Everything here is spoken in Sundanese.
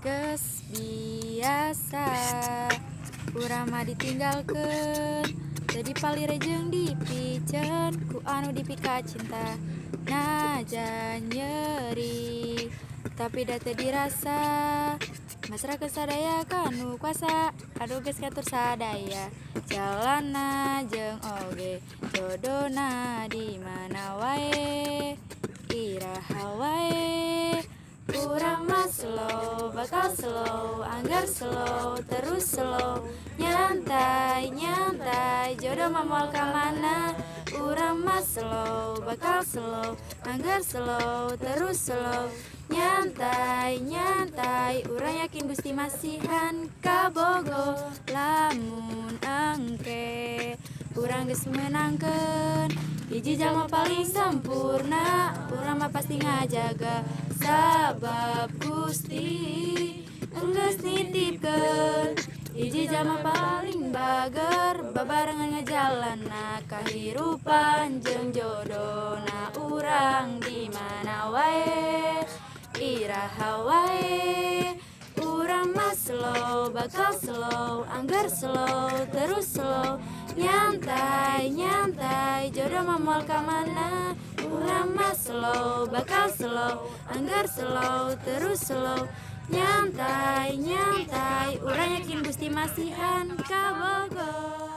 Geus biasa urang mah ditinggalkeun, teu dipalire jeung dipiceun ku anu dipikacinta. Najan nyeri tapi da teu dirasa, masrahkeun sadaya ka nu kuasa anu geus ngatur sadaya jalanna jeung oge jodona di mana wae, iraha wae. Urang mah slow, bakal slow, angger slow, terus slow. Nyantai, nyantai, jodoh mah moal ka mana. Urang mah slow, bakal slow, angger slow, terus slow. Nyantai, nyantai, urang yakin Gusti masihan kabogoh. Lamun engke urang geus meunangkeun hiji jalma paling sempurna, urang mah pasti ngajaga sabab Gusti enggeus nitipkeun hiji jalma paling bager, babarengan ngajalanna kahirupan jeung jodona urang di mana wae, iraha wae. Urang mah slow, bakal slow, angger slow, terus slow. Nyantai, nyantai, jodoh mah moal ka mana. Urang mah slow, bakal slow, angger slow, terus slow. Nyantai, nyantai, urang yakin Gusti masihan kabogoh.